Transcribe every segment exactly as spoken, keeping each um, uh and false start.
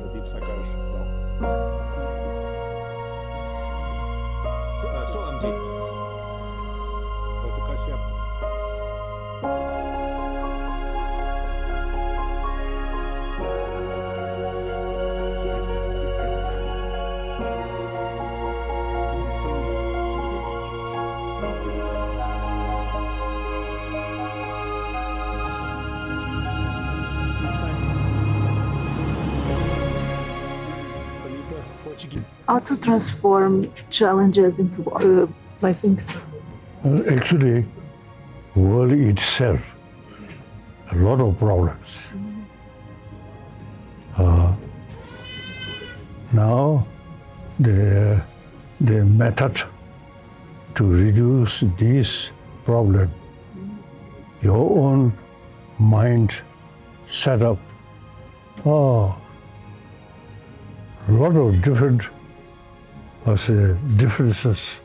Pradeep Sakar. So, uh, so, um, ji. Doctor Kashyap. How to transform challenges into, uh, blessings? Uh, actually, world itself, a lot of problems. Uh, now, the, the method to reduce this problem, your own mind setup, oh, lot of different, uh, say, differences,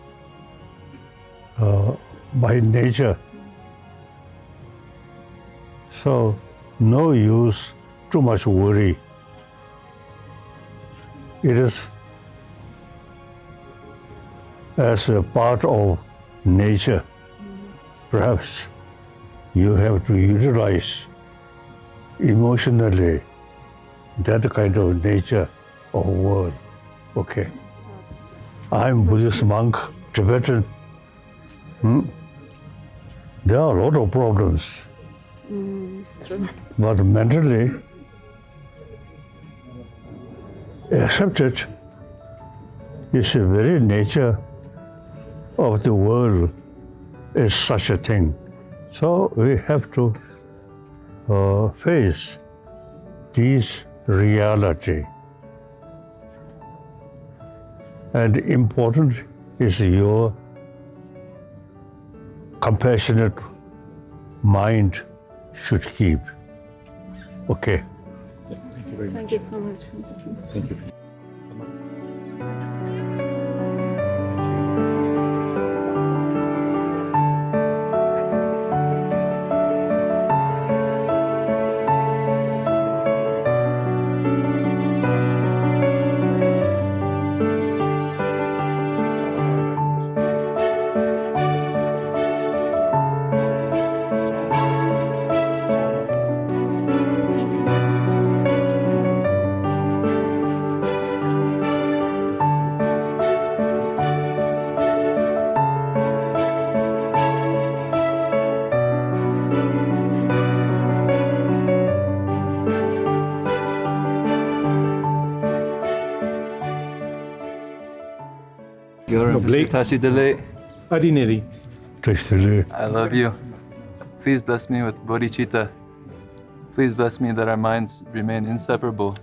uh, by nature. So, no use too much worry. It is as a part of nature. Perhaps you have to utilize emotionally that kind of nature of world. Okay. I'm Buddhist monk, Tibetan. Hmm? There are a lot of problems. Mm, true. But mentally, accept it. It's the very nature of the world is such a thing. So we have to, uh, face this reality. And important is your compassionate mind should keep. Okay. Thank you very much. Thank you so much. Thank you. Your Blake. Tashi Delay. Adineri. Tashi Delay. I love you. Please bless me with bodhicitta. Please bless me that our minds remain inseparable.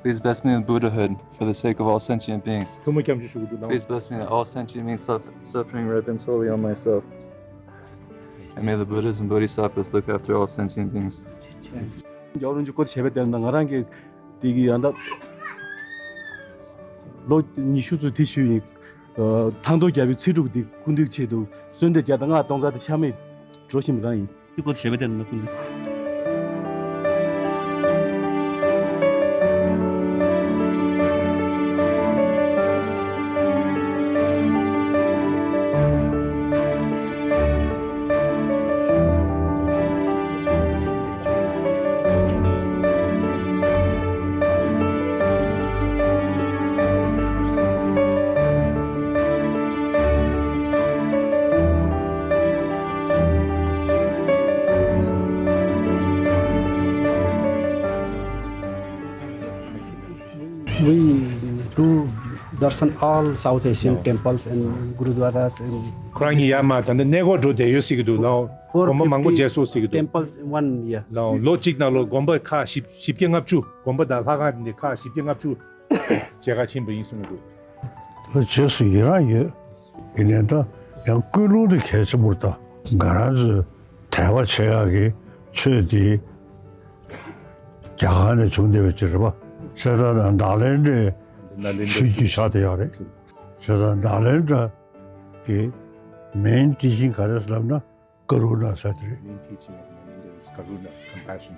Please bless me with Buddhahood for the sake of all sentient beings. Please bless me that all sentient beings suf- suffering repents wholly on myself. And may the Buddhas and Bodhisattvas look after all sentient beings. རྒྱལ་བ་རིན་པོ་ཆེ་བཀའ་དྲིན་བྱས་པའི་དེ་ན་ང་རང་གི་དེ་གི་ཡང་ད་ལོ་ཉི་ཤུ་ཚོ་དེ་ཞུས་ཡིན། ཐང་སྟོང་རྒྱལ་པོའི་ཚེ་སྒྲུབ་དེ་སྐུ་མདུན་ཆེད་དུ་གསོལ་འདེབས་བརྒྱ་དང་ལྔ་གཏོང་རྩ་དེ་ཆ་མེད་འགྲོ་བཞིན་པ་རང་ཡིན། ཏི་ཀོ་ཞེ་བེ་ཏེ་ན་ཀུན་ཏུ། We do darshan all South Asian temples and gurudwaras and ཁོ་རང་གཉིས་ཡར་མར་ད་ལྟ་གནས་སྐོར་འགྲོ་བསྡད་ཡོད་ཟེར་གྱི་འདུག་ལགས། དགོན་པ་མང་པོ་མཇལ་སོང་ཟེར་གྱི་འདུག temples in one year. ལགས། ལོ་གཅིག་ནང་ལོ་དགོན་པ་ཁག་བཞི་བཞི་བརྒྱ་ལྔ་བཅུ། དགོན་པ་དང་ལྷ་ཁང་འདི་ཁག་བཞི་བརྒྱ་ལྔ་བཅུ་མཇལ་ཁ་ཕྱིན་པ་ཡིན་གསུངས་འདུག་རྗེས་སུ་ཡི་རང་ཡོད། ཡིན་ནའི་ད་ཡང་ཀུན་སློང་དེ་གལ་ཆེན་པོ་རེད་ད། ང་རང་ཚོའི་དད་པ་བྱེད་ཡག་གི་ཆོས་དེ་རྒྱ་གར་ནས་བྱུང་བསྡད་པའི་ཅིག་རེད་པ། བྱས་ཙང་ནཱ་ལེནྡྲའི་ཆོས་བརྒྱུད་ཆགས་བསྡད་ཡག་རེད། བྱས་ཙང་ནཱ་ལེནྡྲ་གི་main teaching ག་རེ་ལབ་ན། ཀ་རུ་ཎ་ཟེར་དེ་རེད། Main teaching of Ananda is karuna, compassion.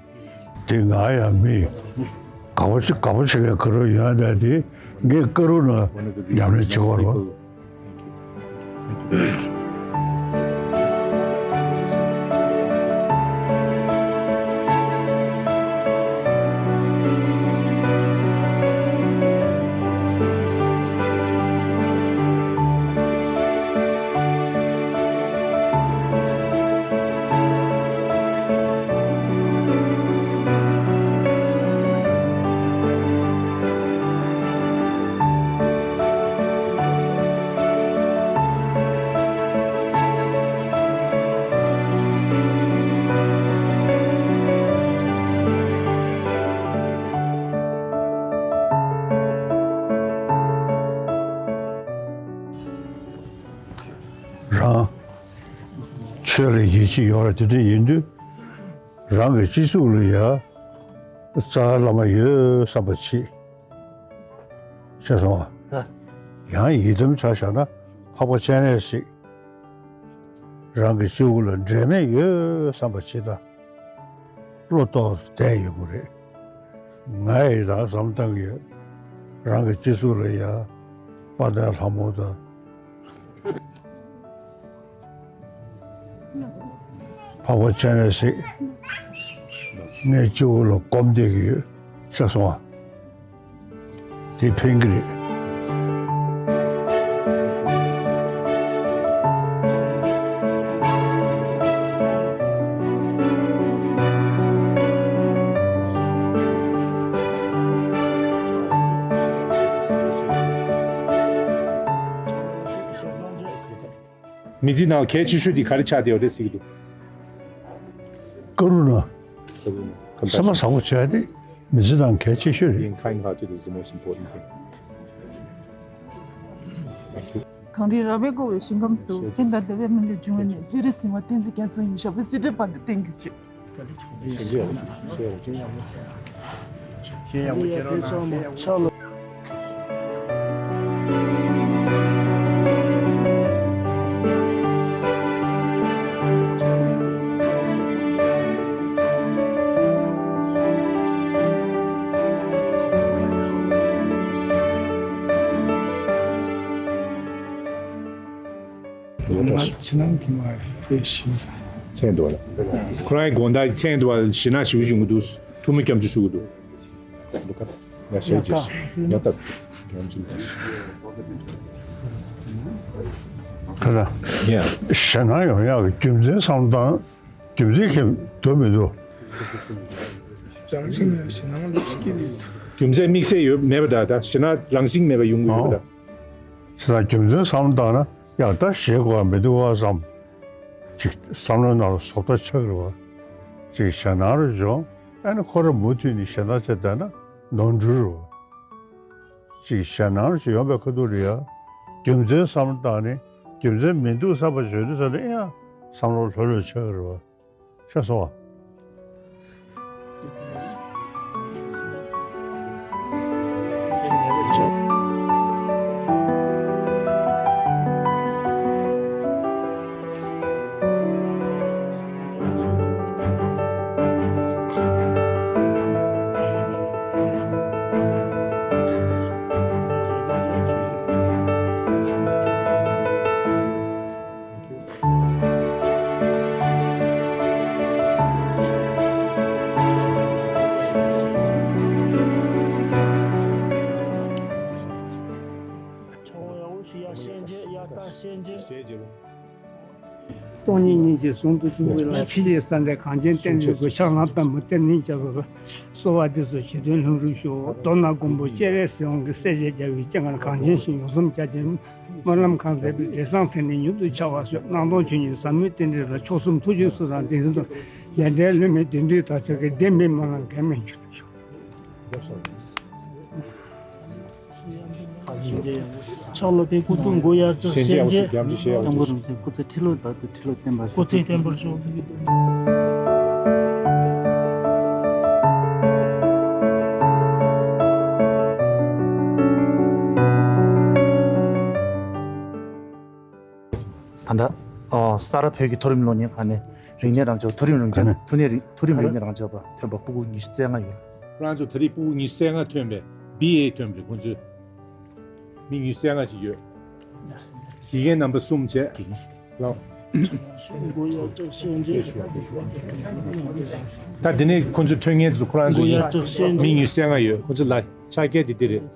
དེ་ང་ཡང་མི་དགའ་པོ་ཅིག་དགའ་པོ་བྱེད་མཁན་ག་རེ་ཡོད་ན། དེ་ངས་ཀ་རུ་ན་ཉམས་ལེན་བྱེད་དགོས་རེད། རང་ཆོས་ལ་ཡིད་ཆེས་ཡོད་ར། དེ་འདྲ་ཡིན་དུས་རང་གི་སྤྱི་ཚོགས་ལ་ཡ་རྩ་བ་བླ་མ་ཡོད་བསམ་པ་བྱེད། ཤེས་སོང་ཨ། ཡང་ཡི་དམ་ཆ་བཞག་ན་འཕགས་པ་སྤྱན་རས་གཟིགས། རང་གི་སྤྱི་བོ་ལ་འབྲལ་མེད་ཡོད་བསམ་པ་བྱེད་དང་། བློ་ཏོག་ཙམ་བསྡད་ཡོད་དགོས་རེད། ང་ཡི་རང་བསམ་བཏང་གི་ཡོད། རང་གི་སྤྱི་ཚོགས་ལ་ཡ་དཔལ་ལྡན་ལྷ་མོ་དང་། འཕགས་པ་སྤྱན་རས་གཟིགས་ངའི་སྤྱི་བོ་ལ་སྒོམ་བསྡད་ཀྱི་ཡོད། ཤེས་སོང་ཨ། དེ་ཕན་གྱི་རེད། མི་ཚེ་ནང་གལ་ཆེ་ཤོས་དེ་ག་རེ་ཆགས་བསྡད་ཡོད་རེད་ཟེར་གྱི་འདུག་ཀ་རུ་ན། ཀ་རུ་ན། བསམ་པ་བཟང་པོ་བྱས་ཏེ་མི་ཚེ་ནང་གལ་ཆེ་ཤོས་རེད། Being kind hearted is the most important thing. གངས་རི་ར་བས་བསྐོར་བའི་ཞིང་ཁམས་སུ། ཕན་དང་བདེ་བའི་མི་ལུས་འབྱུང་བ་ནི། རྗེ་རིན་སྲིད་མ་བསྟན་འཛིན་རྒྱ་མཚོ་ཡི། ཞབས་པད་སྲིད་མཐའི་བར་དུ་བརྟན་གྱུར་ཅིག་ང་ཕྱི་ནང་གི་མ་རེད་ཤི། མཚན་འདུག་ལ། ཁོ་རང་གི་དགོང་དག་མཚན་འདུག་ལ། ཞེ་ན་ཞེ་པོ་ཞིག་འདུག་ཐུགས་སྨོན་སྐྱབས་འཇུག་ཞུ་གི་འདུག་ཡ་ཤེས་ཀྱི་ཡ་ད་སྐྱབས་འཇུག་ད། ཁ་ལ། ཡ། ཞེ་ན་ཡོང་ཡག་གི་རྒྱུ་མཚན་བསམ་བློ་བཏང་། རྒྱུ་མཚན་གྱིས་འདུག་མི་འདུག་རང་བཞིན་མེད་ཞེ་ན་ལ་ཤི་ཀི་ལི། རྒྱུ་མཚན་དམིགས་བསལ་ཡོད་མེད་པ་འདྲ། ད་ཞེ་ན་རང་བཞིན་མེད་པ་ཡོང་གི་ཡོད་པ་འདྲ། ཞེ་ན་རྒྱུ་མཚན་བསམ་བློ་བཏང་ན། ཡང་ད་ཞེད་དགོས་པ་མི་འདུག་བ་བསམ། ཅིག་བསམ་བློའི་ནང་ལ་བཟོ་ལྟ་ཆགས་རེད་བ། ཅིག་ཞེད་སྣང་རུ་འབྱུང་། ཨ་ནི་ཁོ་རང་མུ་མཐུད་ནས་ཞེད་སྣང་བྱས་བསྡད་ན་ནོར་འཁྲུལ་རེད་བ། ཅིག་ཞེད་སྣང་རུ་ཅིག་ཡོང་པའི་ཁ་ཐུག་ལ་ཡ། རྒྱུ་མཚན་བསམ་བློ་བཏང་ནས་རྒྱུ་མཚན་མི་འདུག་བསམ་པ་བྱས་དུས་ཙམ་ལ་ཡང་བསམ་བློ་ལྷོད་ལྷོད་ཆགས་རེད་བ། ཤེས་སོང་བ། སྟོང་ཉིད་སྙིང་རྗེ་ཟུང་དུ་འཇུག་པའི་ལམ། ཕྱི་ཡི་ས་འདྲེན་གངས་ཅན་བསྟན་འགྲོའི་སྒོ། ཕྱག་ན་པདྨོ་གཏེར་ནས་སྦྱར་བའི་བླ། གསོལ་བ་འདེབས་སོ་རྗེ་བཙུན་ལྷུན་གྲུབ་ཞུ། མདོར་ན་མགོན་པོ་སྤྱན་རས་གཟིགས་དབང་གི་སྲས་བཅས་རྒྱལ་བའི་སྤྱན་སྔར་གངས་ཅན་ཞིང་ཡོངས་སུ་རྒྱ་ཆེན། སྨོན་ལམ་གང་མཛད་པའི་འབྲས་བཟང་དེ་ནི་མྱུར་དུ་འཆར་བར་ཤོག་སྣང་སྟོང་ཆོས་ཉིད་ཟབ་མོའི་རྟེན་འབྲེལ་ལ། མཆོག་གསུམ་ཐུགས་རྗེའི་གསུང་དང་ལྡན་ཞིང་དུ། ལས་འབྲས་བསླུ་མེད་བདེན་མཐུས་བདག་ཅག་གི། བདེན་པའི་སྨོན་ལམ་འགལ་མེད་འབྱུང་ཤོག་ཕྱག་ལོ་པའི་སྐུ་གདུང་མགོ་དབྱར་ལྗང་སེང་གེ་སྐྱབས་མགོན་རིན་པོ་ཆེ་སྐུ་ཚེ་ཁྲི་ལོ་བར་དུ་ཁྲི་ལོ་བརྟན་པར་ཤོག་སྐུ་ཚེ་བརྟན་པར་ཤོག་ད་ལྟ་ཨ་ས་རཱ་བོད་ཀྱི་མཐོ་རིམ་སློབ་གཉེར་ཁང་ནས་ རིག་གནས་རང་སྦྱོང་མཐོ་རིམ་རང་སྦྱོང་མཐོ་གནས་རིག་མཐོ་རིམ་རིག་གནས་རང་སྦྱོང་པ་ཐོན་པ་སྤུ་གུ་ཉི་ཤུ་རྩ་ལྔ་ཡོད། ཁོ་རང་ཚོ་ད་རེས་སྤུ་གུ་ཉི་ཤུ་རྩ་ལྔ་ཐོན་པས་བི་ཨེ་ཐོན་པས་ཁོང་ཚོས་མི་ཉི་ཤུ་རྩ་ལྔ་ཅིག་ཡོད། དགེ་རྒན་རྣམ་པ་གསུམ་བྱས། ལགས། ད་དེ་ནས་ཁོང་ཚོས་ཐོན་མཁན་ཚོ་ཁོ་རང་ཚོ་ཡིན། མི་ཉི་ཤུ་རྩ་ལྔ་ཡོད། ཁོང་ཚོ་ལ་ཕྱག་འཁྱེར་དེ་འདི་རེད།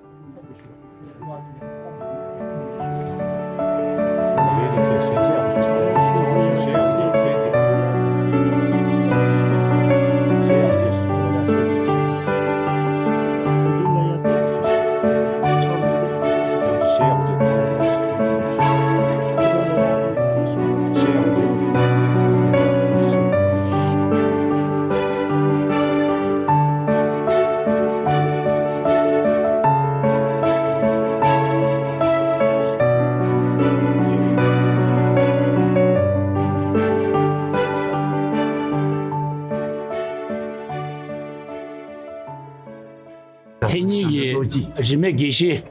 མཚན་ཉིད་ཀྱི་རིས་མེད་དགེ་བཤེས་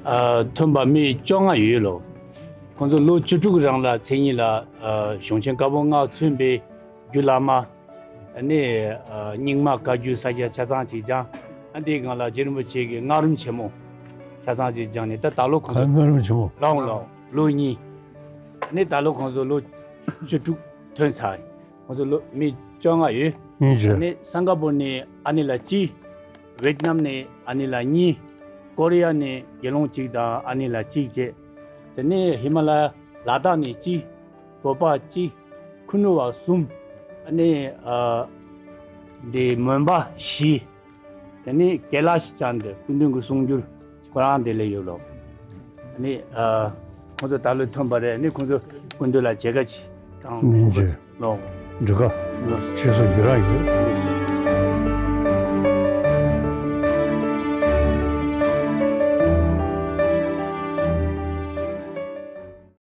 ཨ་ཐོན་པ་མི་བཅོ་ལྔ་ཡོད་ལོ། ཁོང་ཚོ་ལོ་བཅུ་དྲུག་རིང་ལ་མཚན་ཉིད་ལ་ཨ་གཞུང་ཆེན་བཀའ་པོད་ལྔ་མཚོན་པའི་རྒྱུད་བླ་མ། ཨ་ནི་ཨ་རྙིང་མ་བཀའ་བརྒྱུད་ས་སྐྱ་ཆ་ཚང་གཅིག་སྦྱངས། ཨ་འདིའི་སྒང་ལ་རྗེ་རིན་པོ་ཆེ་གི་སྔགས་རིམ་ཆེན་མོ་ཆ་ཚང་གཅིག་སྦྱངས་ནས་ད་ད་ལོ་ཁོང་ཚོ་སྔགས་རིམ་ཆེན་མོ། ལའོ་ལའོ་ལོ་གཉིས། ཨ་ནི་ད་ལོ་ཁོང་ཚོ་ལོ་བཅུ་དྲུག་ཐོན་ཚར། ཁོང་ཚོ་ལོ་མི་བཅོ་ལྔ་ཡོད། ཨ་ནི་སིང་ག་པོར་ནས་ཨ་ནེ་ལགས་གཅིག་ཝེད་ནམ་ནས་ཨ་ནེ་ལགས་གཉིས། ཀོ་རི་ཡ་ནས་དགེ་སློང་གཅིག་དང་ཨ་ནེ་ལགས་གཅིག་བྱས། དེ་ནས་ཧི་མ་ལ་ཡ་ལ་དྭགས་ནས་གཅིག་བོད་པ་གཅིག་ཁུ་ནུ་བ་གསུམ། ཨ་ནི་ཨ་འདི་མོན་པ་བཞི། དེ་ནས་ཀེ་ལ་ཤི་ཅན་དེ་སྐུ་མདུན་གྱི་གསུང་སྒྱུར་ཁོ་རང་དེ་ལས་ཡོད་ལོ། ཨ་ནི་ཨ་ཁོང་ཚོ་ད་ལོ་ཐོན་པ་རེད། ཨ་ནི་ཁོང་ཚོ་སྐུ་མདུན་ལ་མཇལ་ཁ་ཅིག་བཏང་ནས་ཐུགས་ཀྱི་ལོ། འདི་ག་ལོ་ཕྱི་སོ་ཡི་ར་ཡོད།